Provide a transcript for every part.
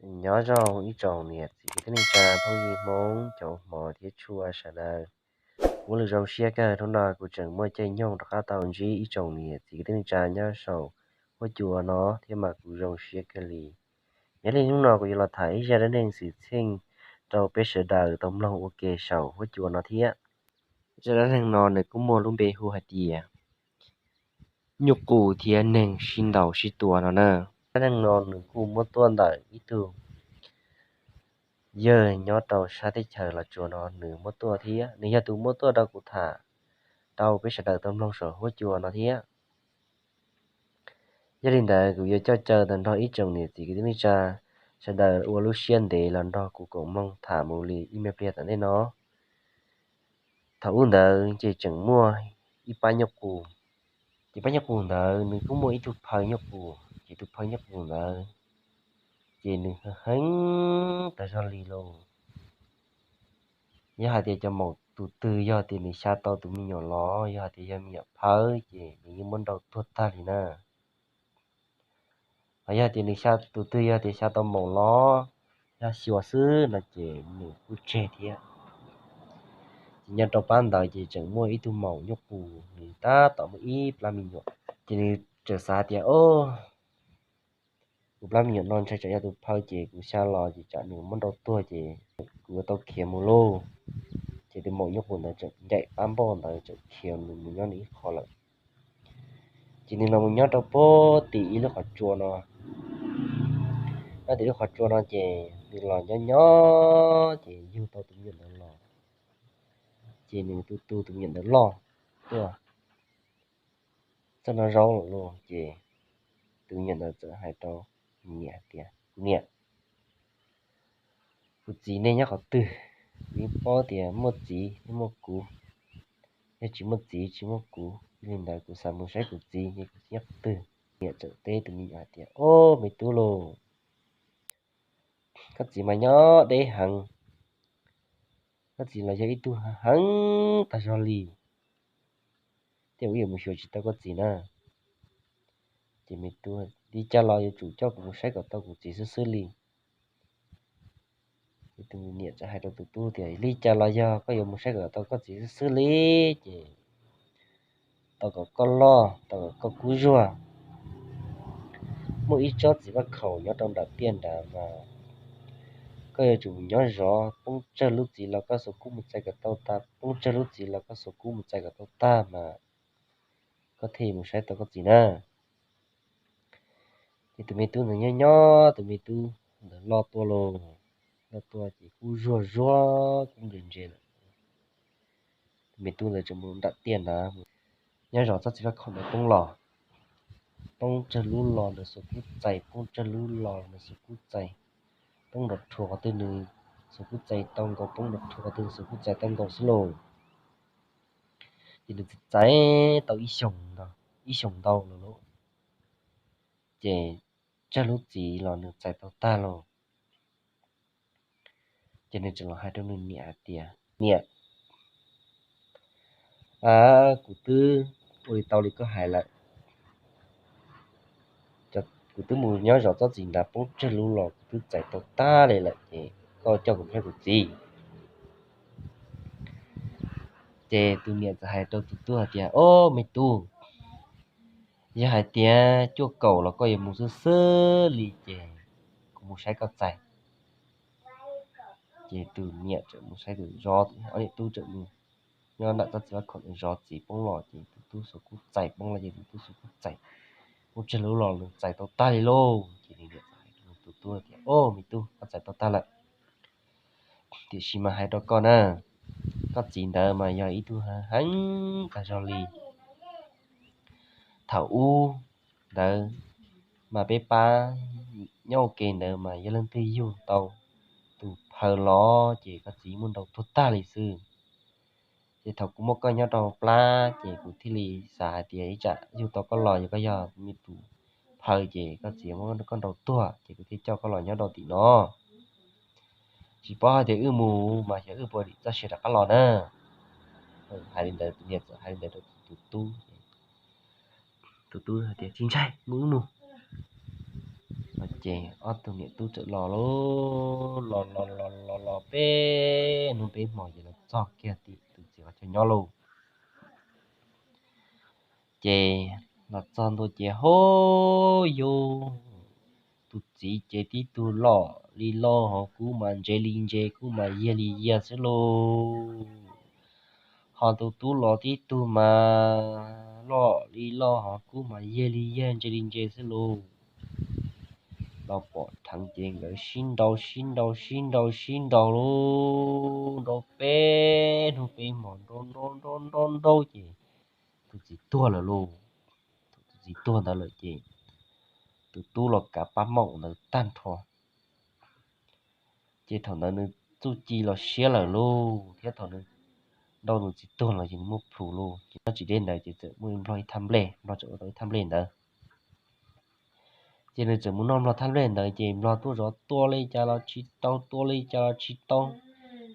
Nyob zoo ib tsoom niam txiv kwv tij neej tsa phooj ywg Hmoob cov hmov thiab tshua sawv daws. Kuv lus zoo siab kawg, hnub no kuv tseem muaj caij nyoog rov qab tau ntsib ib tsoom niam txiv kwv tij neej tsa nyob saum huab cua no thiab mas kuv zoo siab kawg li. Yog li hnub no kuv yuav los tham ib zaj dab neeg xwm txheej rau peb sawv daws tau mloog ua ke saum huab cua no thiab. Zaj dab neeg no nws kuj muaj lub npe hu hais tias nyuj qus thiab neeg sib ntaus sib tua no na. Dab neeg no nws kuj muab tuaj ntawm ib tug yawg nyob rau sab teb chaws Los Tsuas no nws muab tuaj thiab nws yog tus muab tuaj rau kuv tham rau peb sawv daws tau mloog saum huab cua no thiab. Yog li ntawd kuv yuav coj caw tau nrog ib tsoom niam txiv kwv tij neej tsa sawv daws ua lub siab ntev los nrog kuv koom mloog tham mus li ib me pliag tom ntej no. Thaum ub ntawd ces tseem muaj ib pab nyuj qus. Ces pab nyuj qus ntawd nws kuj muaj ib tug phaw nyuj qus, ces tus phaw nyuj qus ntawd ces nws heev tas zog li lauj. Yog hais tias cov maum tus twg yog tias nws xya tau tus me nyuam los yog hais tias yog me nyuam phawv ces nws yeej muab nrau tuag tag li na. Ho yog tias nws xya, tus twg yog tias xya tau maum los yog xyuas xwb no ces nws kuj tseg thiab. Ces nyob rau pab ntawd ces tseem muaj ib tug maum nyuj qus nws tab tom muaj ib plab me nyuam. Ces nws txawm xav tias, o, kuv plab me nyuam no ntshai tsam yog tus phaw ces kuv xya los ces tsam nws muab nrau tuag ces kuv yuav tau khiav mus lauj. Ces tus maum nyuj qus ntawd txawm ncaim pab npauj ntawd txawm khiav nws mus nyob nws ib qho lawm. Ces nws los mus nyob rau pem tim ib lub qhov tsua no. Nyob tim lub qhov tsua no ces nws los nyob nyob ces yug tau tus me nyuam ntawd los. Ces nws tu tu tus me nyuam ntawd loj tuaj txog noj zaub lawm lauj ces tus me nyuam ntawd txawm hais rau nws niam hais tias, kuv niam, kuv txiv nej nyob qhov twg? Kuv yeej paub tias muaj txiv thiaj muaj kuv, yog tsis muaj txiv tsis muaj kuv. Yog li ntawd kuv xav mus saib kuv txiv ces kuv txiv nyob qhov twg? Niam txawm teb tus me nyuam hais tias, o, me tub lauj, koj txiv mas nyob deb heev. Koj txiv los yog ib tug heev tas zog li, tej zaum wb yuav mus xyuas tsis tau koj txiv na. Ces me tub, li cas los yuav tsum coj kuv mus saib kom tau kuv txiv xwb xwb li. Ces tus niam txawm hais rau tus tub tias, li cas los yog koj yuav mus saib kom tau koj txiv xwb xwb li, ces tau kom koj loj, tau kom koj kub zuag. Muaj ib tsob txiv vaj khaum nyob rau nram tiaj nrad mas koj yuav tsum mus nyob zov, poob tsawg lub txiv los koj xuas kub mus txais kom tau tag, poob tsawg lub txiv los koj xuas kub mus txais kom tau tag mas koj thiaj mus saib tau koj txiv na. Ces tus me tub ntawd nyob nyob, tus me tub ntawd loj tuaj lauj, loj tuaj ces kub zuag zuag kub ntse ntse lawm. Tus me tub ntawd tseem mus nram tiaj nrad, nyob zov tsob txiv vaj khaum ntawd poob los, poob tsawg lub los nws xuas kub txais, poob tsawg lub los nws xuas kub txais, poob nrov rhuav qhov twg nws xuas kub txais tau nkaus, poob nrov rhuav qhov twg nws xuas kub txais tau nkaus xwb lauj. Ces nws txais tau ib xyoos ntau, ib xyoos ntau lawm lauj, ces tsawg lub txiv los nws txais tau tag lauj. Ces nws tseem los hais rau nws niam hais tias, niam, kuv twb ua li tau li koj hais lawm. Kuv twb mus nyob zov tsob txiv nrad poob tsawg lub los kuv twb txais tau tag li lawm ces koj coj kuv mus saib kuv txiv. Ces tus niam txawm hais rau tus tub hais tias, o, me tub, yog hais tias cuaj kaum los koj yuav mus xwb xwb li ces kuv mus saib koj txais. Ces tus niam txawm mus saib tus zov, ob niam tub txawm mus nyob nram tsob txiv vaj khaum ntawd zov txiv poob los ces tus tub xuas kub txais poob los ces tus tub xuas kub txais, poob tsawg lub los nws txais tau tag li lauj. Ces nws niam txawm hais rau tus tub tias, o, me tub, koj txais tau tag lawm. Tiam sis mas hais rau koj na, koj txiv ntawd mas yog ib tug heev tag zog li. Thaum ub ntawd mas peb pab nyob ua ke ntawd mas yog leej twg yug tau tus phaw los ces koj txiv muab nrau tuag tag li xwb. Ces thaum kuv muab koj nyob rau plab ces kuv thiaj li xav hais tias ib tsam yug tau koj los yog koj yog me tus phaw ces koj txiv muab koj nrau tuag ces kuv thiaj coj koj los nyob rau tim no. Tsis paub hais tias wb mus mas xyov wb puas dim txoj sia rov qab los na. Hais li ntawd, tus niam txawm hais li ntawd rau tus tub. Tus tub hais tias, tsis ntshai, mus wb mus. Ces ob tug niam tub txawm los lauj, los los los los los peb hnub peb hmo ces los txog kiag tim tus txiv qhov chaw nyob lauj. Ces los txog ntua ces hauj yus, tus txiv ces tib tug loj li loj hos kub mas ntse li ntse, kub mas yag li yag xwb lauj. Hos tus tub los tib tug mas loj li loj hos kub mas yag li yag ntse li ntse xwb lauj. Los pom dheev ces nkawd sib nraus sib nraus sib nraus sib nraus lauj, nraus peb hnub peb hmo nraus nraus nraus nraus nraus ces tus txiv tuag lawm lauj. Thaum tus txiv tuag ntawd lawm ces tus tub los kav pab maum ntawd tag nrho. Ces thaum ntawd nws txuj ci los siab lawm lauj, thiab thaum nws nrau nws txiv tuag los ces nws muaj plhus lauj. Ces nyob tsis deb ntawd ces txawm muaj nplog ib thaj nplej, nplog txawm ua tau ib thaj nplej ntawd. Ces nws txawm mus noj nplog thaj nplej ntawd ces nplog tuaj zov tua li cas los tsis tau, tua li cas los tsis tau.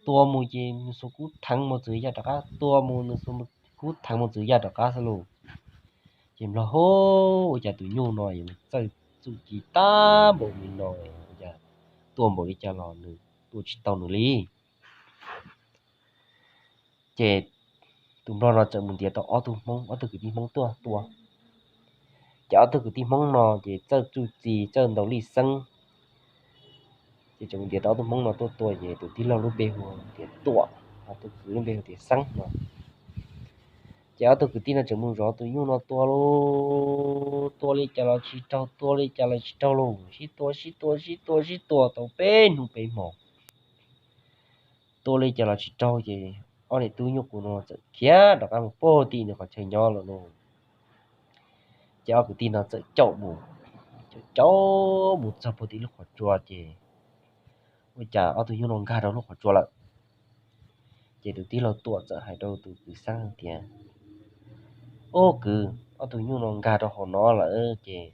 Tua mus ces nws xuas kub theev mus txwv yaj rov qab, tua mus nws xuas kub theev mus txwv yaj rov qab xwb lauj. Ces nplog hu, ua cas tus nyuj no yuav txawj txuj ci tag npaum li no, ua cas tua npaum li cas los nws tua tsis tau nws li. Ces tus nplog no txawm mus ntiav tau ob tug hmoob, ob tug kwv tij hmoob tuaj tua. Ces ob tug kwv tij hmoob no ces txawj txuj ci txawj ntaus lij xeeb. Ces txawm mus ntiav tau ob tug hmoob no tuaj tua ces tus tij laug lub npe hu tias Tuam, ho tus kwv lub npe hu tias Xeeb no. Ces ob tug kwv tij no txawm mus zov tus nyuj no tua lauj, tua li cas los tsis raug, tua li cas los tsis raug lauj, sib tua sib tua sib tua sib tua tau peb hnub peb hmo. Tua li cas los tsis raug ces ob niam tub nyuj qus no txawm khiav rov qab mus puag tim nws qhov chaw nyob lawm lauj. Ces ob kwv tij no txawm caum mus, caum caum mus txog puag tim lub qhov tsua ces ua cas ob tug nyuj no nkag rau lub qhov tsua lawm. Ces tus tij laug Tuam txawm hais rau tus kwv Xeeb tias, Ub kwv, ob tug nyuj no nkag rau hauv no lawm ces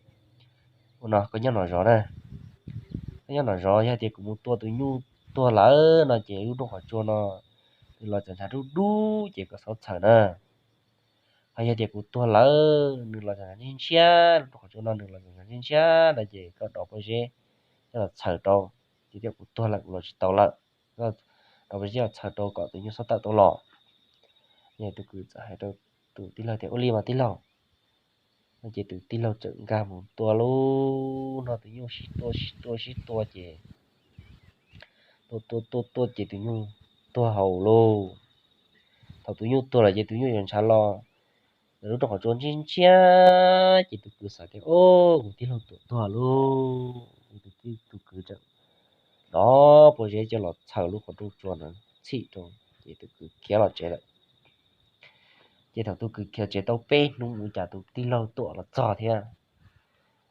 ua no koj nyob no zov na. Koj nyob no zov, yog tias kuv mus tua tus nyuj tuag lawm no ces lub rooj qhov tsua no nws los txawm ntshav dub dub ces koj txhob txhawm na. Ho yog tias kuv tuag lawm nws los txawm ntshav ntshiab, lub rooj qhov tsua no nws los txawm ntshav ntshiab no ces koj dov pob zeb coj los txhawm rau, ces tias kuv tuag lawm kuv los tsis tau lawm, koj dov pob zeb los txhawm rau kom tus nyuj txhob tawm tau los. Ces tus kwv txawm hais rau tus tij laug tias, Ua li mas tij laug. No ces tus tij laug txawm nkag mus tua lauj, no tus nyuj sib tua sib tua sib tua ces tua tua tua tua ces tus nyuj tuag hauv lauj. Thaum tus nyuj tuag lawm ces tus nyuj yuav ntshav los, lub rooj qhov tsua ntshiab ntshiab ces tus kwv xav tias, Ub, kuv tij laug Tuam tuag lauj. Tus kwv txawm dov pob zeb coj los txhawm lub qhov rooj tsua ntawd txhim rau, ces tus kwv khiav los tsev lawm. Ces thaum tus kwv khiav tsev tau peb hnub ua cas tus tij laug Tuam los txog thiab.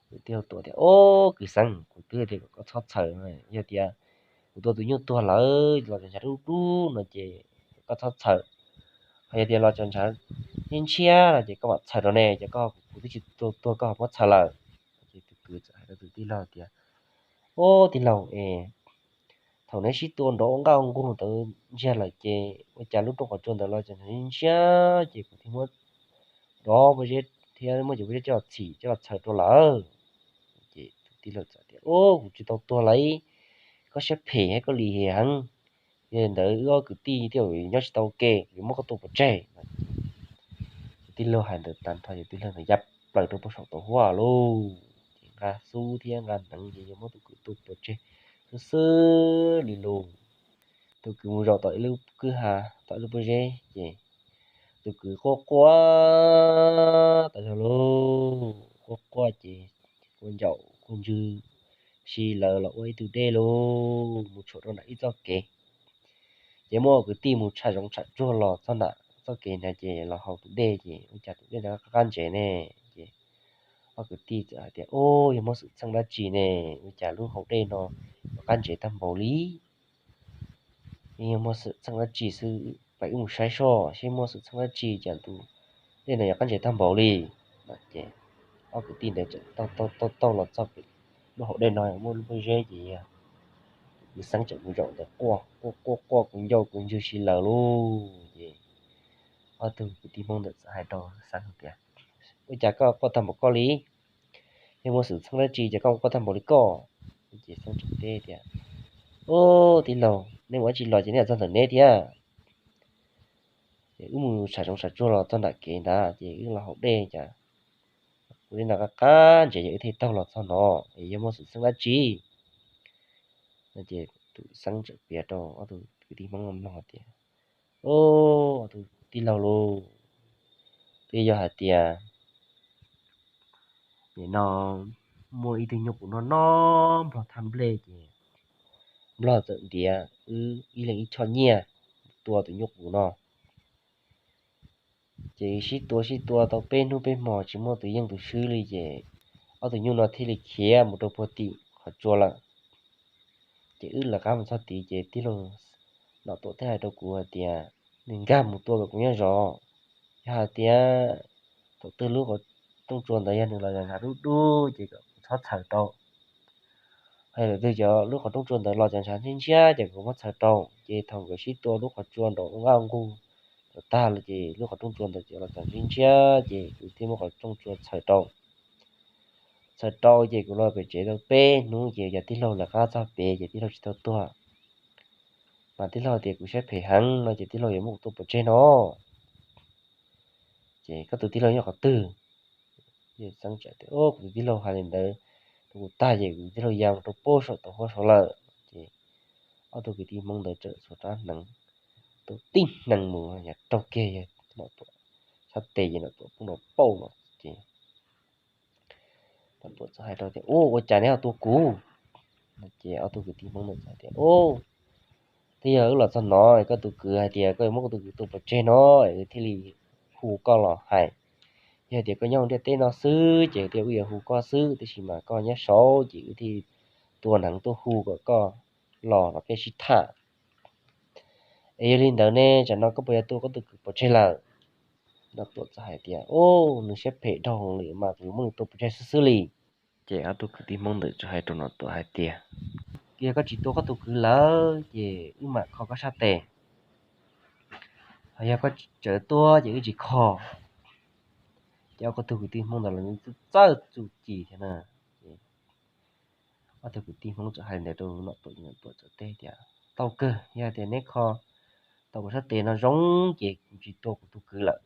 Tus tij laug Tuam tias, Ub kwv Xeeb, kuv twb tias kom koj txhob txhawm, yog tias kuv tua tus nyuj tuag lawm los txawm ntshav dub dub no ces koj txhob txhawm. Ho yog tias los txawm ntshav ntshiab ntshiab no ces koj mam txhawm rau ne, ces koj, kuv twb tsis tua tuag koj ho muab txhawm lawm. Ces tus kwv txawm hais rau tus tij laug tias, Ub tij laug es, thaum neb sib tua nrov ua nqaj ua nqug ntawd ntsiag lawm ces ua cas lub rooj qhov tsua ntawd los txawm ntshav ntshiab ces kuv thiaj muab dov pob zeb thiab muab cov pob zeb coj los txhim coj los txhawm rau lawm. Ces tus tij laug txawm tias, Ub, kuv tsis tau tuag lauj, koj siab phem thiab koj lim hiam heev. Yog li ntawd wb ob kwv tij thiaj nyob tsis tau ua ke, kuv yuav muab koj tua pov tseg. Tus tij laug hais ntawd tag nrho ces tij laug ntawd ya plaws rau puag saum tau huab lauj. Ces nqa xub thiab nqa hneev ces yuav muab tus kwv tua pov tseg xwb xwb li lauj. Tus kwv mus zaum tom ib lub kwj ha, tom ib lub pob zeb ces tus kwv quaj quaj tas zog lauj, quaj quaj ces kua ncaum kua ntswg si lawv los ua ib tug dej lauj, mus tshuam rau nram ib txoj kev. Ces muaj ob kwv tij mus tsham zoov tsham tsuag los txog nram txoj kev ntawd ces los haus tus dej ces ua cas tus dej ntawd qab qab ntsev ne. Ces ob kwv tij txawm hais tias, Ub, yog muaj xwm txheej dab tsi ne, ua cas lub hau dej no yuav qab ntsev tag npaum li? Yeej yog muaj xwm txheej dab tsi xwb, peb wb mus saib seb muaj xwm txheej dab tsi cas tus dej no yuav qab ntsev tag npaum li. Ces ob kwv tij ntawd txawm taug taug taug los txog pem lub hau dej no muaj lub pob zeb ces yog kwv Xeeb tseem mus zaum ntawd quaj quaj quaj quaj kua ncaum kua ntswg si lawv lauj. Ces ob tug kwv tij Hmoob ntawd txawm hais rau Xeeb tias, Ua cas koj quaj tag npaum koj li? Yog muaj xwm txheej dab tsi ces koj ua tag npaum li koj. Ces Xeeb teb tias, Ub, tij laug, nej mus dab tsi los ces nej txog ntawm neb thiab. Ces wb mus sam zoov sam tsuag los txog nram kev ntawd ces wb los haus dej cas kuv li no qab qab ntses ces wb thiaj taug los txog no. Es yog muaj xwm txheej dab tsi? Ces tus Xeeb txawm piav rau ob tug kwv tij Hmoob mloog tias, Ub, tus tij laug lauj, twb yog hais tias nim no muaj ib tug nyuj qus noj noj nplog thaj nplej ces nplog txawm ntiav wb ib leeg ib choj nyiaj tua tus nyuj qus no. Ces sib tua sib tua tau peb hnub peb hmo tsis muaj tus yeej tus swb li ces ob tug nyuj no thiaj li khiav mus rau puag tim qhov tsua lawm. Ces wb lawv qab mus txog tid ces tij laug Nom Tuam thiaj hais rau kuv hais tias, Nws nkag mus tua kom kuv nyob zov. Yog hais tias thaum twg lub qhov rooj tsua ntawd yog nws los zam ntshav dub dub ces kom kuv txhob txhaws rau. Hos thaum twg cov lub qhov rooj tsua ntawd los zam ntshav ntshiab ntshiab ces kuv muab txhaws rau. Ces thaum nkawd sib tua lub qhov tsua nraum nqaj nqug tag los ces lub qhov rooj tsua ntawd ces los zam ntshiab ntshiab ces kuv thiaj muab qhov rooj tsua txhaws rau. Txhaws rau ces kuv los pem tsev tau peb hnub ces yog tij laug lawv qab txog pem ces tij laug tsis tau tuag. Mas tij laug tias kuv siab phem heev no ces tij laug yuav muab kuv tua pov tseg no. Ces koj tus tij laug nyob qhov twg? Ces Xeeb txawm tias, Kuv tus tij laug hais li ntawd rau kuv tag ces kuv tus tij laug ya mus rau pem saum tau huab saud lawm. Ces ob tug kwv tij Hmoob ntawd txawm xuas rab hneev, tus tib hneev mus yog raug kiag yog Nom Tuam sab tes ces Nom Tuam poob nrov pauj no ces Nom Tuam txawm hais rau tias, Ub, ua cas neb ho tua kuv? Ces ob tug kwv tij Hmoob ntawd txawm tias, Ub, twb yog wb los txog no koj tus kwv hais tias koj yuav muab koj tus kwv tua pov tseg no, wb thiaj li hu koj los hais. Yog tias koj nyob hauv ntiaj teb no xwb ces thiaj wb yuav hu koj xwb, tab sis mas koj nyob saud ces wb thiaj tua hneev tuaj hu kom koj los los peb sib tham. Es yog li ntawd ne, tsam no koj puas yuav tua koj tus kwv pov tseg lawm? Nom Tuam txawm hais tias, Ub, nws siab phem dhau lawm mas kuv yuav muab nws tua pov tseg xwb xwb li. Ces ob tug kwv tij Hmoob ntawd txawm hais rau Nom Tuam hais tias, Yog koj tsis tua koj tus kwv lawm ces wb mam kho koj sab tes. Hos yog koj tseem tuaj ces wb tsis kho. Ces ob tug kwv tij Hmoob ntawd los txawj txuj ci thiab na. Ces ob tug kwv tij Hmoob txawm hais li ntawd rau Nom Tuam, Nom Tuam txawm teb tias, Tau kawg, yog tias neb kho tau kuv sab tes no zoo ces kuv tsis tua kuv tus kwv lawm.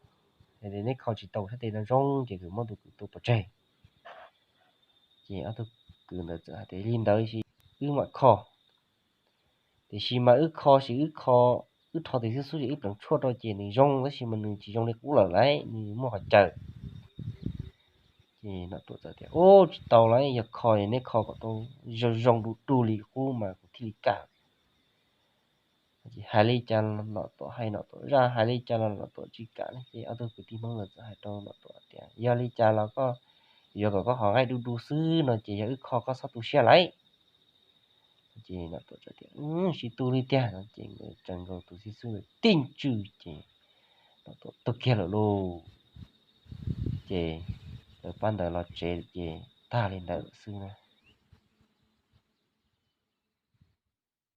Yog tias neb kho tsis tau kuv sab tes no zoo ces kuv muab tus kwv tua pov tseg. Ces ob tug kwv ntawd txawm hais tias, Li ntawd wb mam kho. Tiam sis mas wb kho ces wb kho, wb rho tes xwb xwb ces wb pleev tshuaj rau ces nws zoo, tab sis mas nws tsis zoo li qub lawm lauj, nws muaj qhov caws. Ces Nom Tuam txawm tias, Ub, tsis tau lauj, yog kho es neb kho kom tau zoo zoo du du li qub mas kuv thiaj li kam. Ces hais li cas Nom Tuam hais, Nom Tuam zaj hais li cas los Nom Tuam tsis kam li. Ces ob tug kwv tij Hmoob ntawd txawm hais rau Nom Tuam tias, Yog li cas los koj yuav kom koj qhov nqaij du du xwb no ces yog wb kho koj txhob tu siab lauj. Ces Nom Tuam txawm tias, Tsis tu li tiag no ces nkawd txawm nkaus tus xib xub tib ntsws ces Nom Tuam tuag kiag lawm lauj. Ces lawv pab ntawd los tsev ces tag li ntawd xwb na.